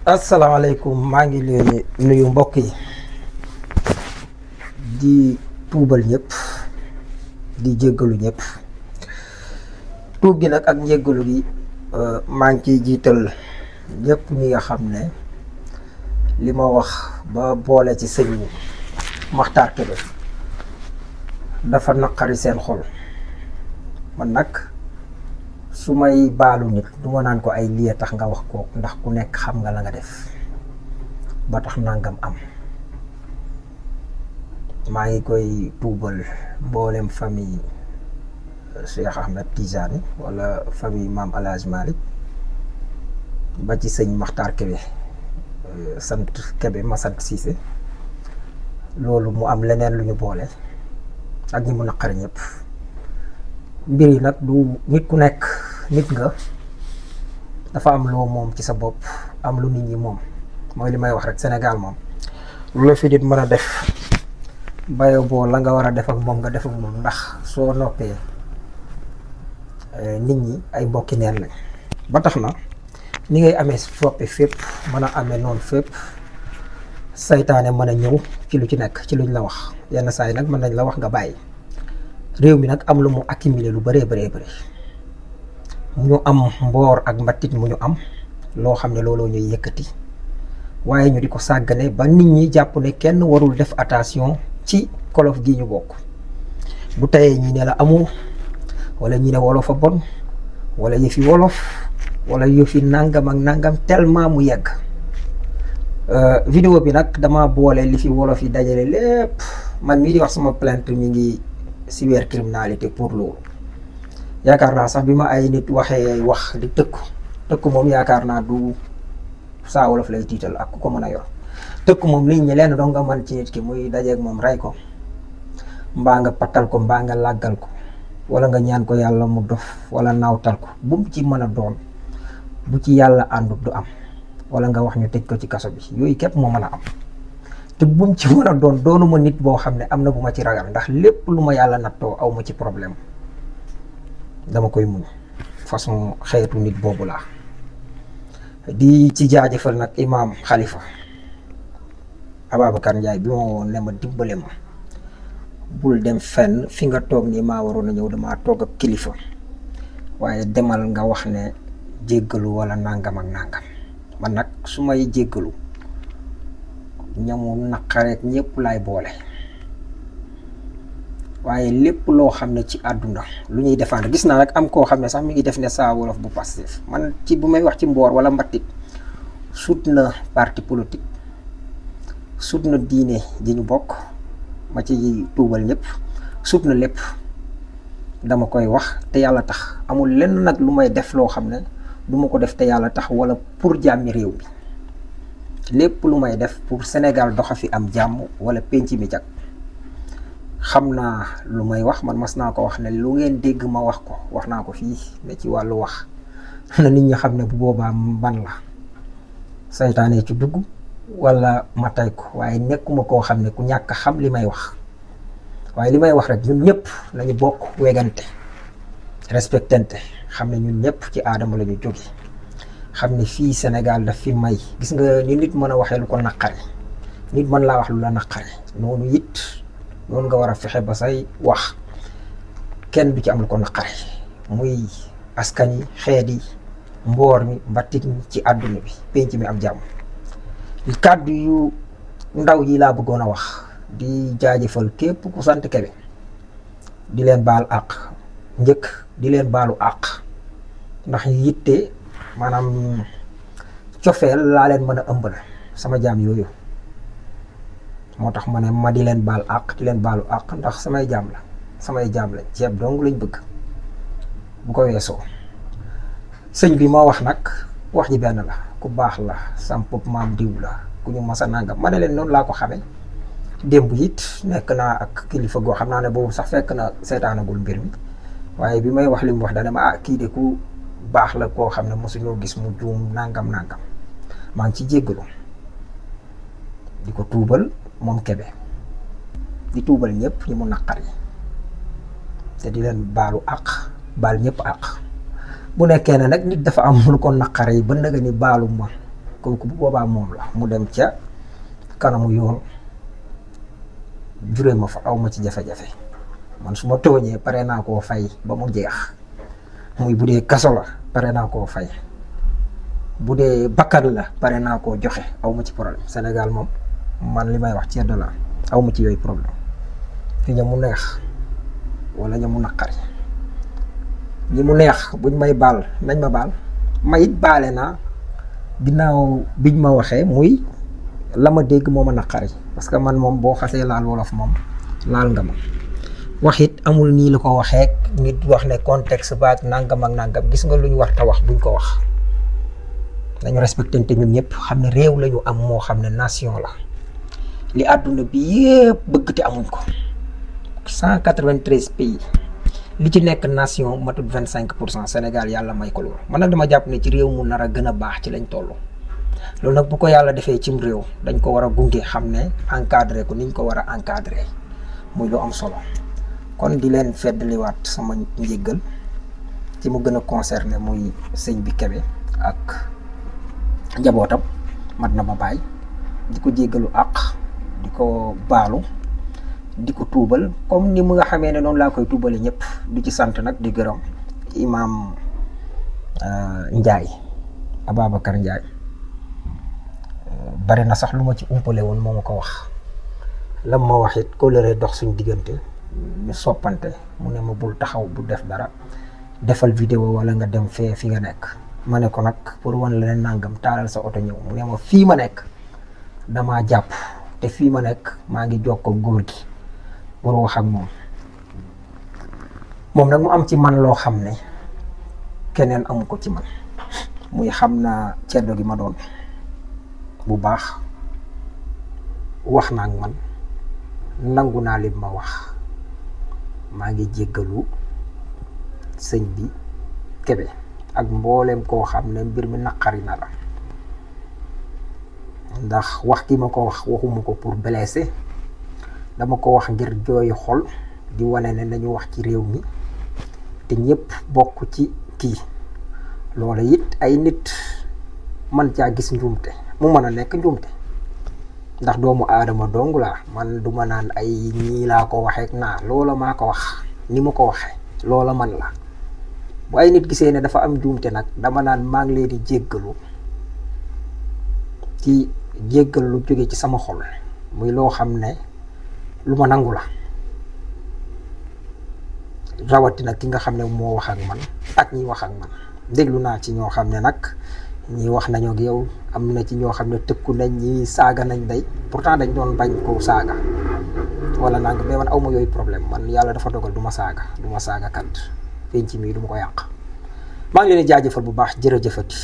asalaamaaleykum maa ngi leen nuyu mbokk yi di tuubal ñëpp di jéggalu ñëpp tuub gi nag ak njéggalu gi maa ngi ciy jiital ñëpp ñi nga xam ne li ma wax ba boole ci sëñ Maxtaar Kebe dafa naqari seen xol man nag su may baalu nit du ma naan ko ay lii tax nga wax ko ndax ku nekk xam nga la nga def ba tax nangam am maa ngi koy tuubal mboolem famille Cheikh Ahmed Tidiane wala famille Maam El Hadj Malick ba ci sëñ Maxtaar Kebe sant Kebe ma sant Cissé loolu mu am leneen lu ñu boole ak ñi mu naqari ñëpp mbir yi nag du nit ku nekk nit nga dafa am loo moom ci sa bopp am lu nit ñi moom mooy li may wax rek Sénégal moom lu la fi nit mën a def bayo boo la nga war a def ak moom nga def ak moom ndax soo noppee nit ñi ay mbokki neen lañ ba tax na ni ngay amee soppe fépp mën a amee noonu fépp saytaane mën a ñëw ci lu ci nekk ci luñ la wax yenn saa yi nag mën nañ la wax nga bàyyi réew mi nag am lu mu accumulé lu bëree bëri mu ñu am mboor ak mbattit mu ñu am loo xam ne looloo ñuy yëkkati waaye ñu di ko sàggane ba nit ñi jàpp ne kenn warul def attention ci kolof gi ñu bokk bu tayee ñi ne la amul wala ñi ne wolof a bon wala yëfi wolof wala yëfi nangam ak nangam tellement mu yegg vidéo bi nag dama boole li fi wolof yi dajale lépp man mii di wax sama plainte mi ngi cybercriminalité pour loolu yaakaar naa sax bi ma ay nit waxee wax di tëkku moom yaakaar naa du saa wolof lay tiital ak ku ko mën a yor tëkku moom nit ñi leen doo nga mën ci nit ki muy dajeeg moom rey ko mbaa nga pattal ko mbaa nga làggal ko wala nga ñaan ko yàlla mu dof wala naawtal ko bu mu ci mën a doon bu ci yàlla àndut du am wala nga wax ñu tëj ko ci kaso bi yooyu képp moo mën a am te bu mu ci mën a doon doonuma nit boo xam ne am na bu ma ci ragal ndax lépp lu ma yàlla nattoo aw ma ci problème dama koy muñ façon xeetu nit boobu laa di ci jaajëfal nag imaam Khalifa Ababacar Ndiaye bi ma woon ne ma dimbale ma bul dem fenn fi nga toog nii maa waroon a ñëw damaa toog ak kilifa waaye demal nga wax ne jéggalu wala nangam ak nangam man nag su may jéggalu ñamu naqareek ñëpp laay boole waaye lépp loo xam ne ci àdduna lu ñuy défendre gis naa nag am koo xam ne sax mi ngi def ne saa wolof bu Pastef man ci bu may wax ci mboor wala mbattit sut na parti politique sut na diine ji ñu bokk ma ci tuubal ñëpp sut na lépp dama koy wax te yàlla tax amul lenn nag lu may def loo xam ne du ma ko def te yàlla tax wala pour jàmmi réew mi lépp lu may def pour Sénégal doxa fi am jàmm wala penc mi jag xam naa lu may wax man mas naa ko wax ne lu ngeen dégg ma wax ko wax naa ko fii ne ci wàllu wax na nit ñi xam ne bu boobaa ban la saytaane ci dugg wala ma tay ko waaye nekkuma koo xam ne ku ñàkk xam li may wax waaye li may wax rek ñun ñëpp lañu bokk wegante respectante xam ne ñun ñëpp ci aadama la ñu jóge xam ne fii Sénégal daf fi may gis nga ni nit mën a waxee lu ko naqare nit mën laa wax lu la naqare noonu it noonu nga war a fexe ba say wax kenn du ci am lu ko naqare muy askan yi xeet yi mboor mi mbattit mi ci àdduna bi penc mi am jàmm kàddu yu ndaw yi laa bëggoon a wax di jaajëfal képp ku sant Kebe di leen baal àq njëkk di leen baalu àq ndax yitte maanaam cofeel laa leen mën a ëmbal sama jaam yooyu moo tax ma ne ma di leen baal àq di leen baalu àq ndax samay jaam la ceeb dong lañ bëgg bu ko weesoo sëñ bi ma wax nag wax ji benn la ku baax la sampub maam diw la ku ñu masa nangam ma ne leen noonu laa ko xamee démb it nekk naa ak kilifa goo xam naa ne boobu sax fekk na seetaanagul mbir mi waaye bi may wax li mu wax dana ma kii de ku baax la koo xam ne mosuñoo gis mu juum nangam maa ngi ci jéggalu di ko tuubal moom Kebe di tuubal ñëpp ñi mu naqari te di leen baalu àq baal ñëpp àq bu nekkee ne nag nit dafa am lu ko naqare yi ba nga ni baalu ma kooku bu boobaa moom la mu dem ca kanamu yoon juree ma fa aw ma ci jafe-jafe man su ma tooñee pare naa koo fay ba mu jeex muy bu dee kaso la pare naa koo fay bu dee bakkan la pare naa koo joxe aw ma ci problème Sénégal moom man li may wax ceddo la aw ma ci yooyu problème fi ña mu neex wala ña mu naqari ñi mu neex buñ may baal nañ ma baal ma it baale naa ginnaaw biñ ma waxee muy la ma dégg moo ma naqari parce que man moom boo xasee laal wolof moom laal nga ma wax it amul nii la ko waxee nit wax ne contexte baag nangam ak nangam gis nga lu ñu war ta wax buñ ko wax nañu respecté te ñun ñëpp xam ne réew lañu am moo xam ne nation la li àdduna bi yëpp bëgg te amuñ ko 193 pays li ci nekk nation matut 25% Sénégal yàlla may ko loolu man nag dama jàpp ne ci réew mu nar a gën a baax ci lañ toll loolu nag bu ko yàlla defee cim réew dañ ko war a gunge xam ne encadré ko niñ ko war a encadré muy lu am solo kon di leen feddliwaat sama njéggal ci mu gën a concerné muy sëñ bi Kébé ak njabootam mat na ma bàyyi di ko jéggalu àq di ko baalu di ko tuubal comme ni mu nga xamee ne noonu laa koy tuubale ñëpp di ci sant nag di gërëm imaam Ndiaye Ababacar Ndiaye bari na sax lu ma ci umpale woon moo ma ko wax lam ma wax it kóllëre dox suñ diggante ñu soppante mu ne ma bul taxaw bu def dara defal vidéo wala nga dem fee fi nga nekk ma ne ko nag pour wan la ne nangam taalal sa oto ñëw mu ne ma fii ma nekk damaa jàpp te fii ma nekk maa ngi jokkoo góor gi pour wax ak moom nag mu am ci man loo xam ne keneen amu ko ci man muy xam naa ceddo gi ma doon bu baax wax naa ak man nangu naa li ma wax maa ngi jéggalu sëñ bi Kébé ak mbooleem koo xam ne mbir mi naqari na la ndax wax ki ma ko wax waxuma ko pour blesser dama ko wax ngir jooy xol di wane ne nañu wax ci réew mi te ñëpp bokk ci kii loola it ay nit man caa gis njuumte mu mën a nekk njuumte ndax doomu aadama dong laa man du ma naan ay ñii laa ko waxeek naa loola maa ko wax ni ma ko waxee loola man la bu ay nit gisee ne dafa am njuumte nag dama naan maa ngi leen di jéggalu ci jéggal lu jóge ci sama xol muy loo xam ne lu ma nangu la rawatina ki nga xam ne moo wax ak man ak ñi wax ak man déglu naa ci ñoo xam ne nag ñi wax nañoo ak yow am na ci ñoo xam ne tëkku nañ ñi saaga nañ day pourtant dañ doon bañ ko saaga wala nanga mais man awma yooyu problème man yàlla dafa dogal du ma saaga kat penc mii du ma ko yàq maa ngi leen di jaajëfal bu baax jërëjëfati